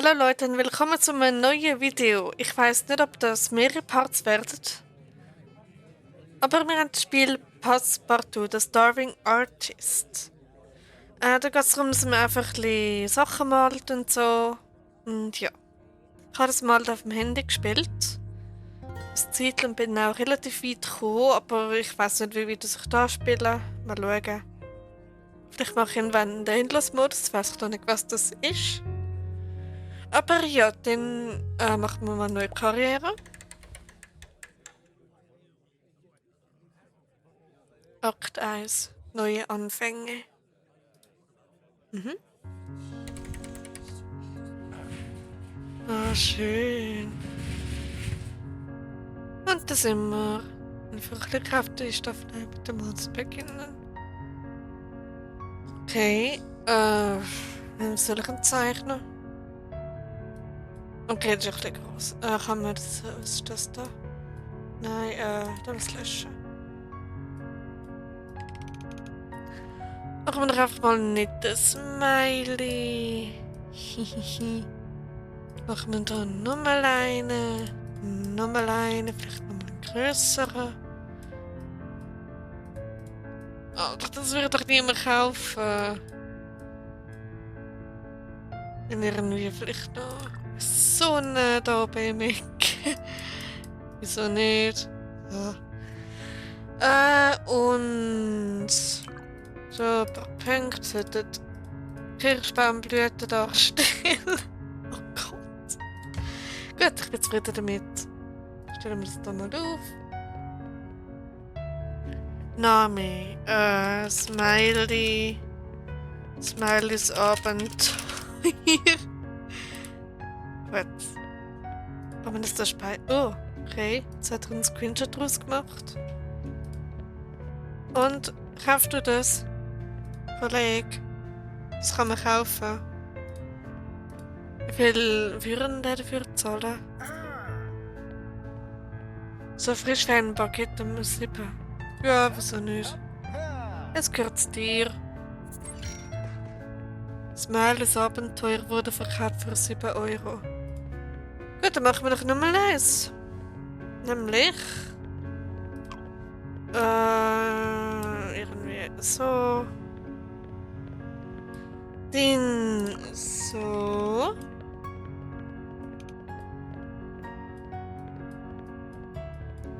Hallo Leute und willkommen zu einem neuen Video. Ich weiß nicht, ob das mehrere Parts werden, aber wir haben das Spiel Passepartout, The Starving Artist. Da geht es darum, dass man einfach ein bisschen Sachen malt und so. Und ja, ich habe das mal auf dem Handy gespielt. Das Zeit und bin auch relativ weit gekommen, aber ich weiß nicht, wie weit ich da spiele. Mal schauen. Vielleicht mache ich irgendwann den Endless-Modus, weiß ich noch nicht, was das ist. Aber ja, dann machen wir mal eine neue Karriere. Akt 1. Neue Anfänge. Mhm. Ah, schön. Und da sind wir. Einfach ein bisschen Kraft ist darf mit dem Monster beginnen. Okay. Was soll ich ihn zeichnen? Okay, das ist ein bisschen groß. Kann man das. Was ist das da? Nein, da muss löschen. Machen wir doch einfach mal nicht das Smiley. Hihihi. Machen wir da nochmal eine. Nochmal eine. Vielleicht nochmal einen größeren. Oh, das würde doch niemand kaufen. Und irgendwie vielleicht noch Sonne da bei mir. Wieso nicht? Ja. Und so ein paar Punkte sollten Kirschbaumblüten darstellen. Oh Gott. Gut, ich bin zufrieden damit. Stellen wir das da mal auf. Name. Smiley. Smileys Abenteuer. Gut. Kann man das da speichern? Oh, okay. Jetzt hat er einen Screenshot draus gemacht. Und kaufst du das? Kollege. Das kann man kaufen. Wie viel würden der dafür zahlen? So frisch wie ein Baguette um 7. Ja, wieso nicht? Es gehört dir. Smileys Abenteuer wurde verkauft für 7 Euro. Gut, dann machen wir doch Nummer 1. Nämlich. Irgendwie so. Den so.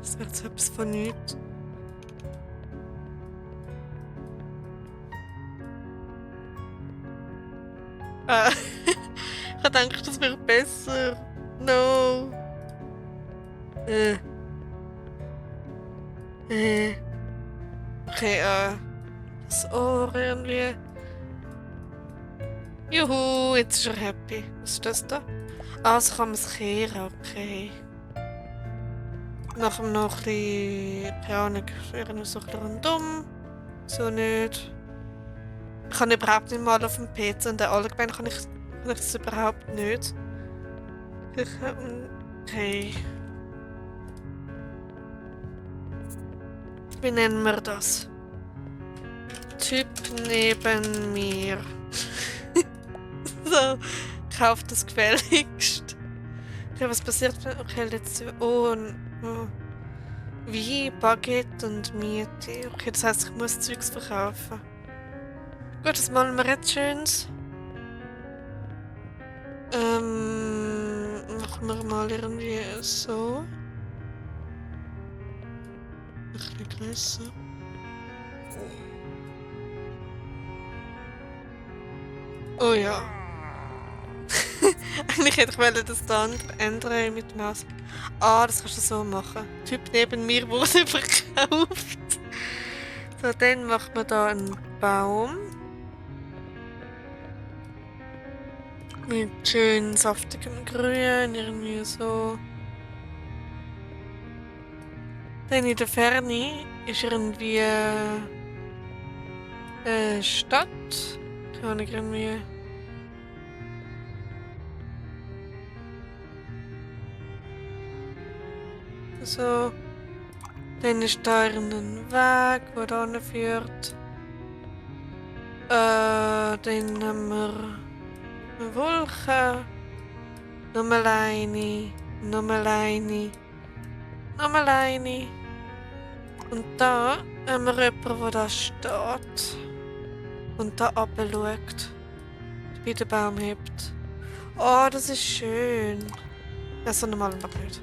Das wird so etwas von nichts. Ich dachte, das wäre besser. No. Okay, das Ohr irgendwie. Juhu, jetzt ist er happy. Was ist das da? Ah, so kann man es kehren, okay. Machen wir noch ein bisschen, keine Ahnung, irgendwie so ein bisschen random. So nicht. Ich kann überhaupt nicht mal auf dem PC und allgemein kann ich es überhaupt nicht. Okay. Wie nennen wir das? Typ neben mir. So, kauft das gefälligst. Okay, was passiert? Okay, letzte. Oh. Wie Baguette und Miete. Okay, das heisst, ich muss Zeugs verkaufen. Gut, was malen wir jetzt Schönes? Machen wir mal irgendwie so. Ein bisschen größer. Oh ja. Eigentlich hätte ich wollen, das da ändern mit dem Haus. Ah, das kannst du so machen. Der Typ neben mir wurde verkauft. So, dann macht man da einen Baum. Mit schön saftigem Grün, irgendwie so. Dann in der Ferne ist irgendwie eine Stadt. Keine Ahnung, irgendwie. So. Dann ist da ein Weg, der da führt. Dann haben wir eine Wolke. Nochmal eine. Nochmal eine. Nochmal eine. Und da haben wir jemanden, der da steht. Und da runter schaut. Bei den Baum hebt. Oh, das ist schön. Also normal noch nicht.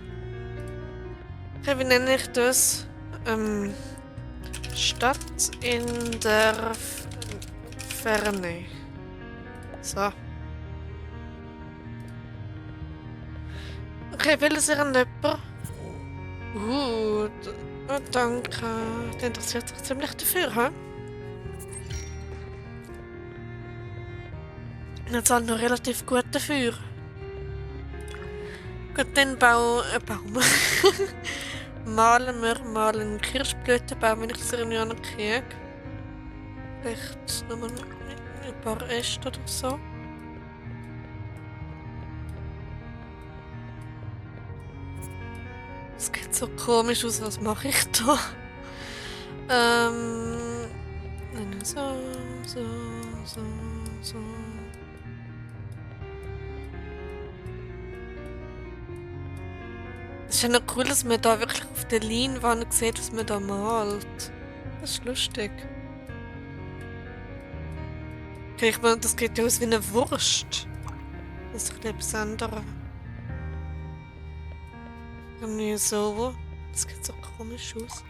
Okay, wie nenne ich das? Stadt in der Ferne. So. Okay, will es jemand? Oh, danke. Der interessiert sich ziemlich dafür, hä? Er zahlt noch relativ gut dafür. Gut, dann Baum. Malen wir mal einen Kirschblütenbaum, wenn ich das irgendwie noch kriege. Vielleicht nochmal ein paar Äste oder so. Das sieht so komisch aus, was mache ich da? So. Es ist ja noch cool, dass man da wirklich auf der Leinwand sieht, was man da malt. Das ist lustig. Okay, ich meine, das sieht ja aus wie eine Wurst. Das ist doch etwas anderes. Irgendwie so. Das sieht so komisch aus.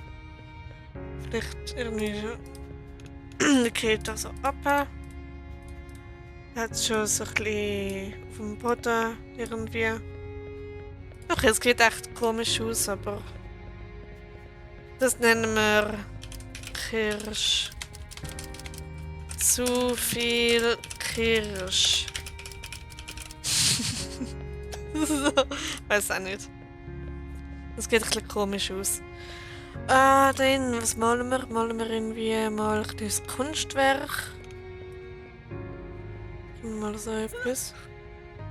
Vielleicht irgendwie so. Der geht da so ab. Er hat schon so ein bisschen auf dem Boden irgendwie. Okay, es sieht echt komisch aus, aber das nennen wir Kirsch. Zu viel Kirsch. So, weiß auch nicht. Das sieht ein bisschen komisch aus. Dann, was malen wir? Malen wir irgendwie mal ein kleines Kunstwerk. Mal so etwas.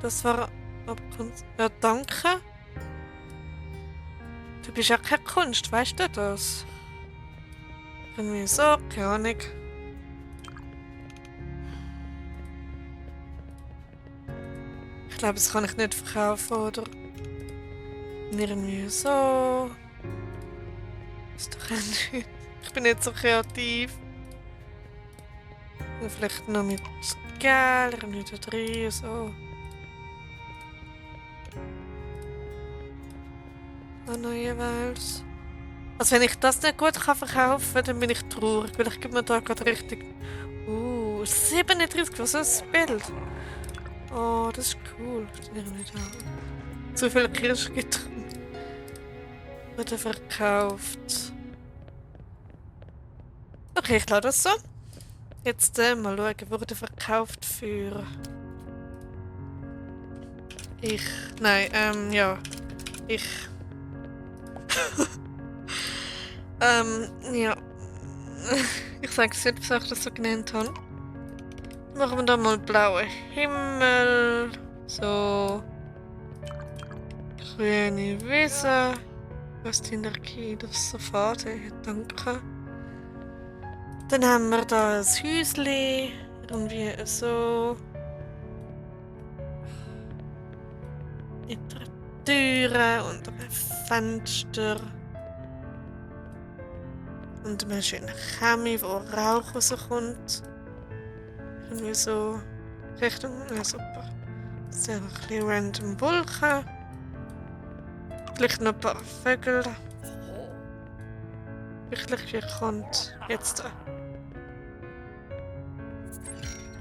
Das war aber Kunst. Ja, danke. Du bist ja keine Kunst, weißt du das? Irgendwie so, keine Ahnung. Ich glaube, das kann ich nicht verkaufen, oder? Irgendwie so. Ist doch auch nicht. Ich bin nicht so kreativ. Und vielleicht noch mit Geld, irgendwie da drin, so. Jeweils. Also wenn ich das nicht gut kann verkaufen kann, dann bin ich traurig, weil ich gebe mir da gerade richtig... 37, was ist das Bild? Oh, das ist cool. Das nehme ich nicht an. Zu viel Kirsch getrunken. Wurde verkauft. Okay, ich lasse das so. Jetzt mal schauen, wurde verkauft für... ja. Ja. Ich sage es nicht, was ich das so genannt habe. Machen wir da mal blauen Himmel. So. Grüne Wiese. Was die Energie, das ist so fade. Danke. Dann haben wir da ein Häuschen. Irgendwie so. Mit einer Türe und einem Fenster. Und einem schönen Chemie, wo Rauch rauskommt. Irgendwie so Richtung. Ja, super. Das sind ein bisschen random Wolken. Vielleicht noch ein paar Vögel. Wirklich, wie kommt jetzt da?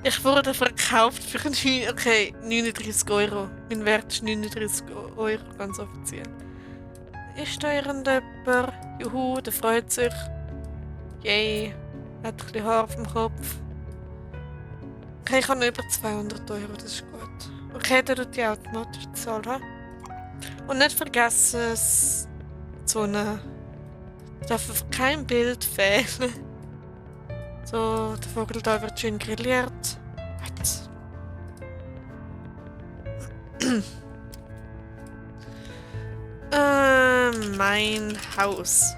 Ich wurde verkauft für 39 Euro. Mein Wert ist 39 Euro, ganz offiziell. Ist da irgendjemand? Juhu, der freut sich. Yay. Hat ein bisschen Haar auf dem Kopf. Okay, ich habe noch über 200 Euro, das ist gut. Okay, der tut die automatisch zahlen. Und nicht vergessen, so eine... darf auf kein Bild fehlen. So, der Vogel da wird schön grilliert. Was? Mein Haus.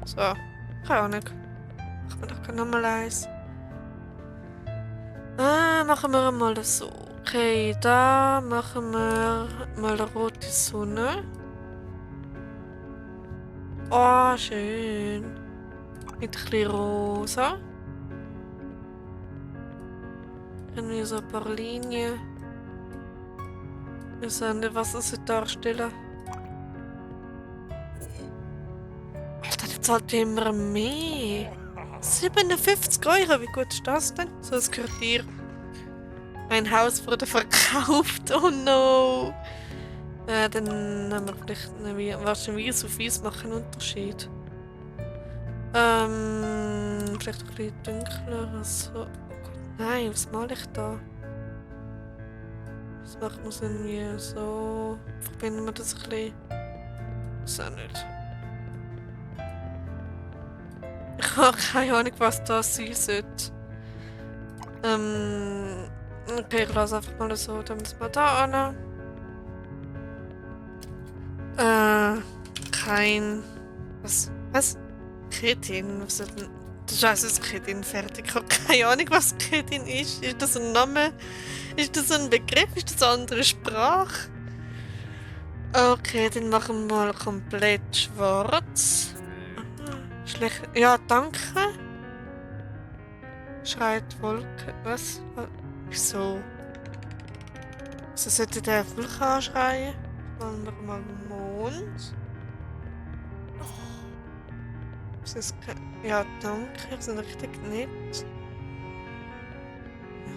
So, keine Ahnung. Machen wir doch nochmal eins. Machen wir mal das so. Okay, da machen wir mal eine rote Sonne. Oh, schön. Mit ein bisschen rosa. Irgendwie so ein paar Linien. Wir sehen nicht, was das darstellen. Alter, die zahlt immer mehr. 57 Euro, wie gut ist das denn? So ein Quartier. Ein Haus wurde verkauft, oh no. Dann haben wir vielleicht wahrscheinlich Weiß auf Weiß machen einen Unterschied. Vielleicht ein bisschen dunkler. So. Oh Gott, nein, was male ich da? Das macht man irgendwie so. Verbinden wir das ein bisschen? Das auch nicht. Ich habe keine Ahnung, was das sein sollte. Okay, ich lasse einfach mal so, dann müssen wir da an. Kein. Was? Kretin? Was ist denn? Das ist also das Kretin fertig. Ich habe keine Ahnung, was Kretin ist. Ist das ein Name? Ist das ein Begriff? Ist das eine andere Sprache? Okay, dann machen wir mal komplett schwarz. Schlecht. Ja, danke. Schreit Wolke. Was? Wieso? So sollte der Vulkan schreien. Machen wir mal Mond. Das ist ja, danke. Wir sind richtig nett.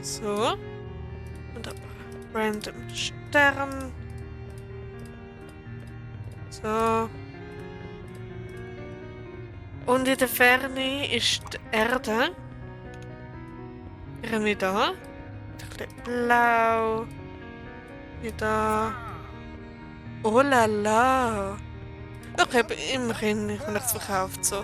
So. Und aber random Stern. So. Und in der Ferne ist die Erde. Irgendwie da. Ein bisschen blau. Wieder. Oh la la. Okay, aber immerhin, ich habe nichts verkauft. So.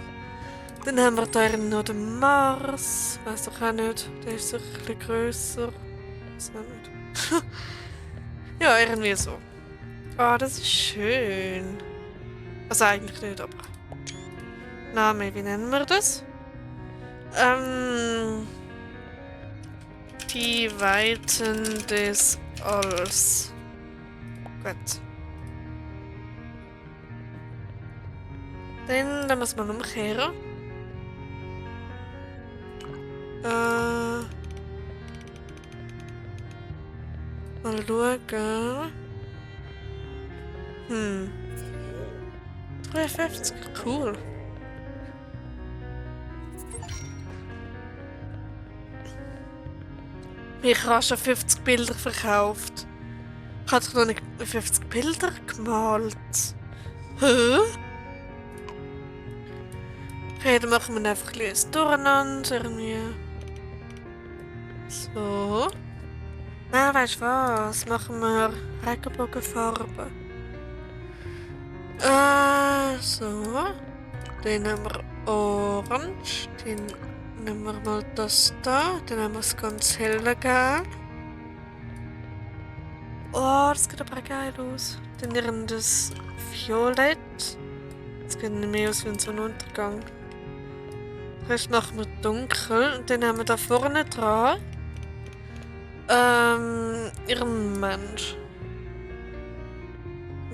Dann haben wir da noch den Mars. Weiß doch auch nicht. Der ist so ein bisschen grösser. Weiß auch nicht. Ja, irgendwie so. Ah, das ist schön. Also eigentlich nicht, aber. Name, wie nennen wir das? Die Weiten des Alls. Gut. Dann muss man umkehren. Mal schauen. 53, cool. Ich habe schon 50 Bilder verkauft. Ich habe doch noch nicht 50 Bilder gemalt. Hä? Okay, dann machen wir einfach ein bisschen Durcheinander irgendwie. So. Na, weißt du was? Machen wir Regenbogenfarben. So. Dann haben wir Orange. Dann nehmen wir mal das da. Dann haben wir es ganz helle Gelb. Oh, das sieht aber geil aus. Dann nehmen wir das Violett. Das sieht nicht mehr aus wie ein Sonnenuntergang. Rest machen wir dunkel. Und dann haben wir da vorne dran ihren Mensch.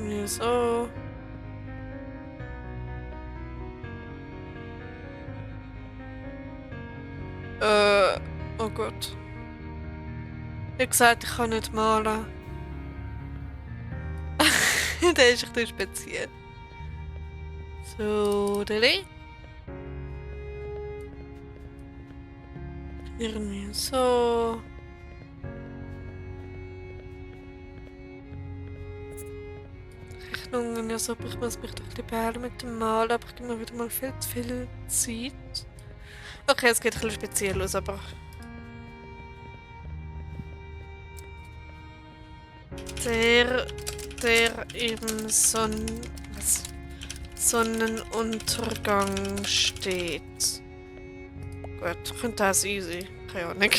Ja, so. Oh Gott. Wie gesagt, ich kann nicht malen. Der ist ein bisschen speziell. So, Deli. Irgendwie so. Rechnungen, ja, so, ich muss mich doch ein bisschen mit dem Malen, aber ich gebe mir wieder mal viel zu viel Zeit. Okay, es geht ein bisschen speziell aus, aber. Der im Sonnenuntergang steht. Gut, könnte das easy. Keine Ahnung.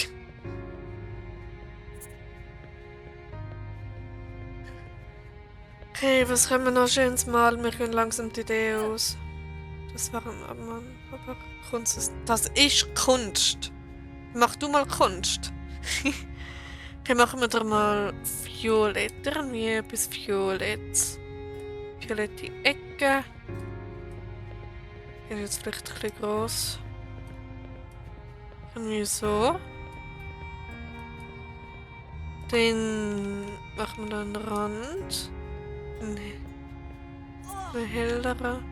Okay, was können wir noch schönes malen? Wir gehen langsam die Idee aus. Das war aber Kunst ist. Das ist Kunst. Mach du mal Kunst. Okay, machen wir da mal Violett. Irgendwie etwas Violett. Violette Ecke. Ist jetzt vielleicht ein bisschen gross. Irgendwie so. Dann machen wir da einen Rand. Einen helleren.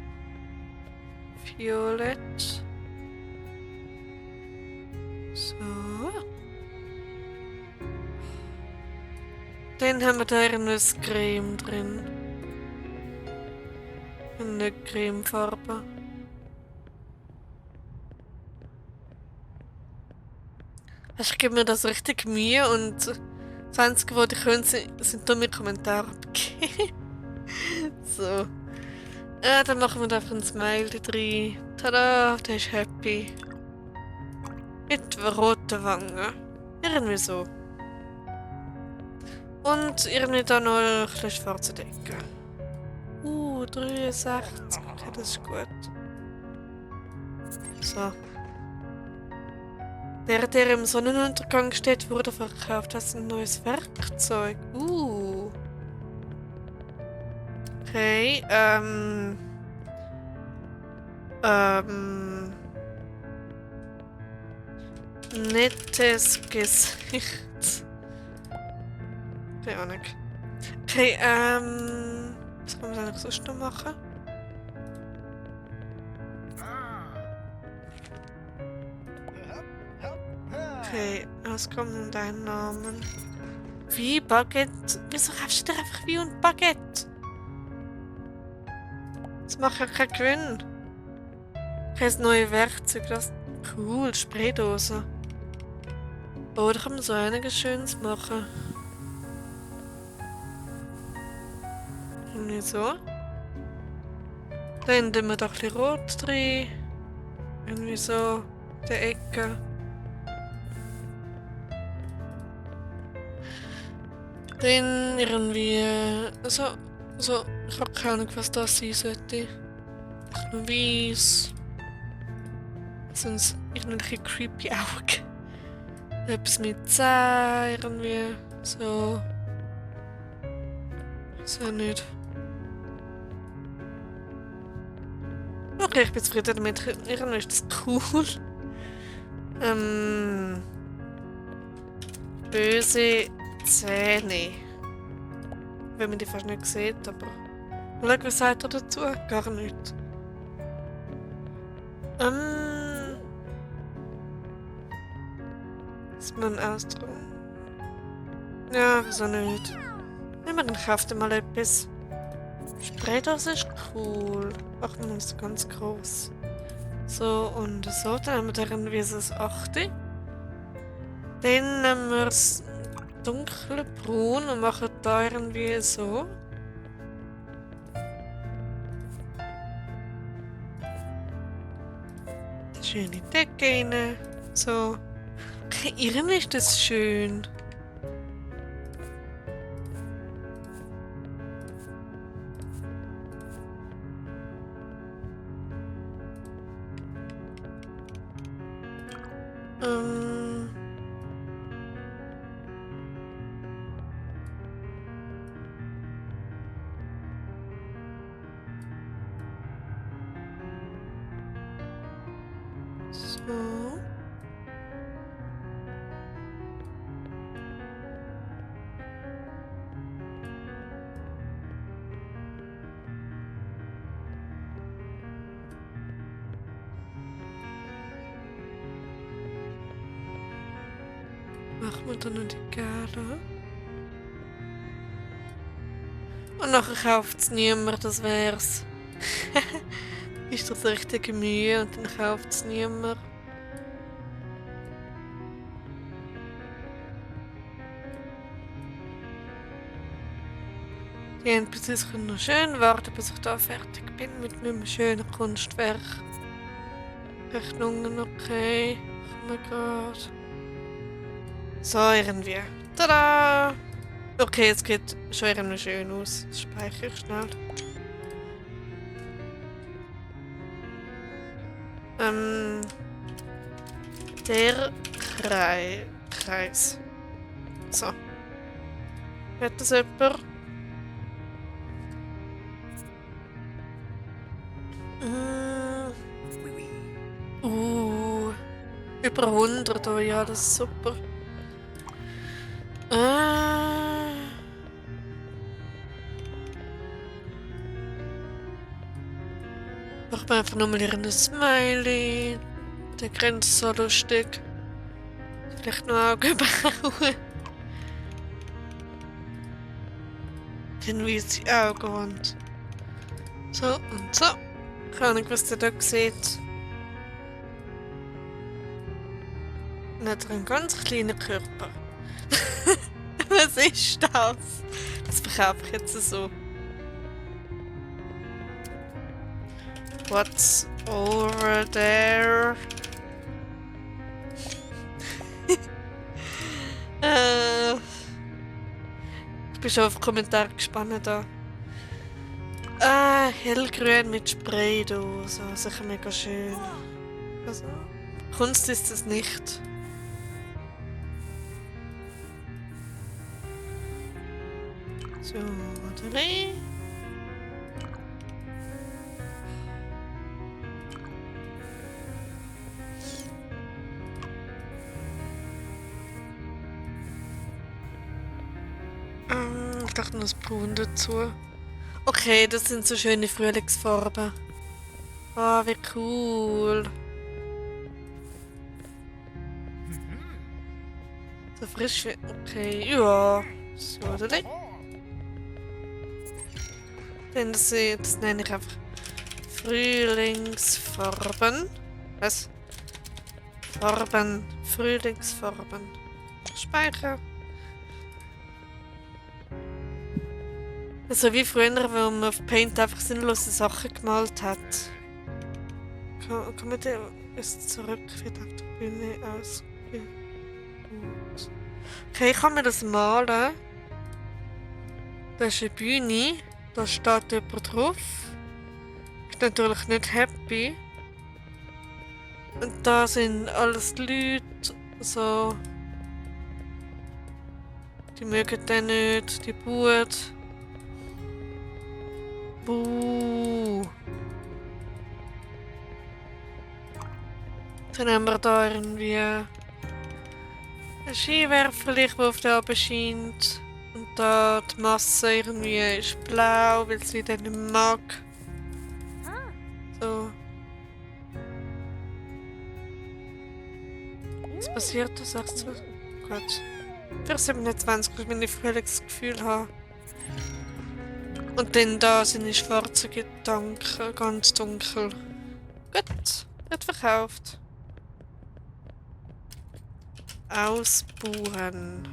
Violett. So. Dann haben wir da irgendwas Creme drin. Eine Cremefarbe. Also ich gebe mir das richtig Mühe und das Einzige, was ich können, sind dumme Kommentare abgeben. So. Dann machen wir da einfach ein Smiley drin. Tada, der ist happy. Mit roten Wangen. Irgendwie so. Und irgendwie da noch ein bisschen schwarze Decke. 63. Okay, das ist gut. So. Der im Sonnenuntergang steht, wurde verkauft. Das ist ein neues Werkzeug. Okay, nettes Gesicht. Keine Ahnung. Okay, was kann man eigentlich sonst noch machen? Okay, was kommt denn dein Namen? Wie Baguette? Wieso kaufst du dir einfach wie und Baguette? Das macht ja keinen Gewinn. Kein neues Werkzeug, das cool, Spraydose. Oh, da kann man so einiges Schönes machen. Irgendwie so. Dann tun wir doch ein bisschen Rot drin. Irgendwie so, der Ecke. Dann irgendwie so, ich habe keine Ahnung, was das sein sollte. Vielleicht noch weiss. Sonst irgendwelche creepy Augen. Etwas mit Zähnen, irgendwie so. So nicht. Okay, ich bin zufrieden damit. Irgendwie ist das cool. Böse Zähne. Wenn man die fast nicht sieht, aber... Schau, was sagt er dazu? Gar nicht. Ist man Ausdruck? Ja, wieso nicht? Nehmen wir dann kauft mal etwas. Spraydose ist cool. Machen wir uns ganz groß. So und so. Dann haben wir da irgendwie so das 8. Dann nehmen wir das dunkle Braun und machen da irgendwie so. Die schöne Decke rein. So. Okay, irgendwie ist das schön. So. Machen wir dann noch die Gale. Und nachher kauft es niemand, das wär's. Ist das richtige Mühe und dann kauft es niemand. Die NPCs können noch schön warten, bis ich da fertig bin mit meinem schönen Kunstwerk. Rechnungen okay. Kommen gerade. So, irgendwie. Tada! Okay, es geht schon irgendwie schön aus. Das speichere ich schnell. Der Kreis. So. Hat das jemand? Mm. Über 100, oh ja, das ist super. Machen wir einfach nochmal ihren Smiley. Der grinst so lustig. Vielleicht noch Augen bauen. Dann weiße Augenwand. So und so. Keine Ahnung, was der da sieht. Und hat er einen ganz kleinen Körper. Was ist das? Das verkaufe ich jetzt so. What's over there? Ich bin schon auf Kommentare gespannt da. Hellgrün mit Spraydose. Sicher mega schön. Also, Kunst ist es nicht. So, warte. Ich dachte noch das Braun dazu. Okay, das sind so schöne Frühlingsfarben. Ah, wie cool. So frisch wie... Okay, ja. So, oder nicht? Dann das nenne ich einfach Frühlingsfarben. Was? Farben. Frühlingsfarben. Speichern. Also wie früher, wo man auf Paint einfach sinnlose Sachen gemalt hat. Kann man den zurück wieder auf der Bühne aus? Okay, ich kann mir das malen. Das ist eine Bühne. Da steht jemand drauf. Ich bin natürlich nicht happy. Und da sind alles die Leute. So. Die mögen den nicht. Die Bub. Buh. Dann haben wir da irgendwie ein Skiwerferlicht, das auf der oben scheint. Und da die Masse irgendwie ist blau, weil sie den nicht mag. So. Was passiert da? Sagst du? Gut. Für 27, wenn ich Frühlingsgefühl habe. Und dann da sind die schwarzen Gedanken, ganz dunkel. Gut, wird verkauft. Ausbauen.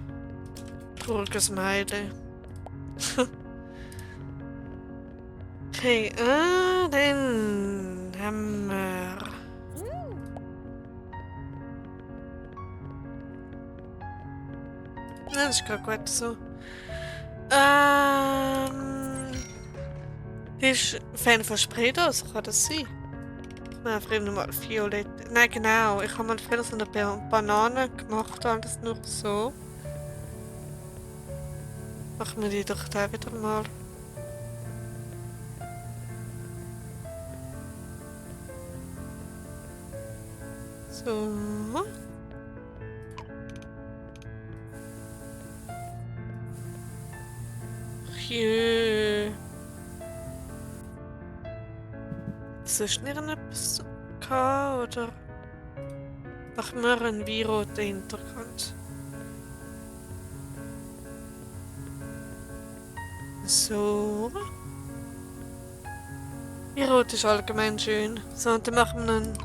Trauriges Meile. Okay, dann haben wir... Ja, das ist gerade gut so. Bist du Fan von Spraydose? Kann das sein? Ich habe früher mal Violett. Nein, genau. Ich habe mal früher so eine Banane gemacht, alles nur so. Machen wir die doch da wieder mal. So. Jö. Sonst nicht etwas gehabt, oder? Machen wir einen wie-roten Hintergrund. So. Wie-rot ist allgemein schön. So, und dann machen wir einen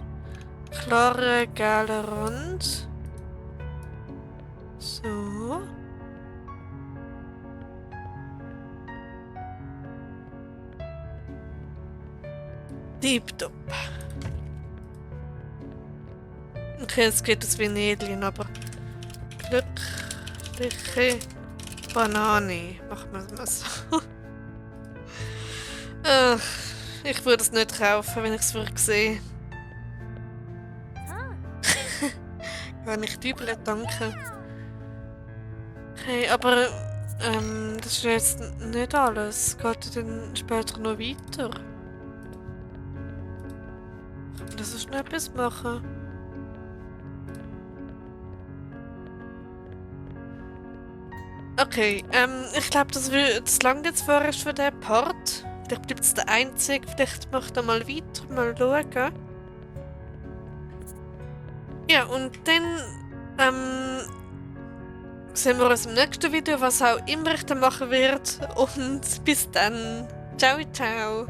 klaren, gelben Rand. So. Tipptopp. Okay, es geht das Venedien, aber glückliche Banane. Machen wir mal so. Ach, ich würde es nicht kaufen, wenn ich es würde sehen. Kann ich dübeln, danke. Okay, aber Das ist jetzt nicht alles. Geht dann später noch weiter? Kann man das so schnell etwas machen? Okay, ich glaube, das langt jetzt vorerst für den Part. Vielleicht bleibt es der einzige. Vielleicht macht er mal weiter, mal schauen. Ja, und dann sehen wir uns im nächsten Video, was auch immer ich dann machen werde. Und bis dann. Ciao, ciao.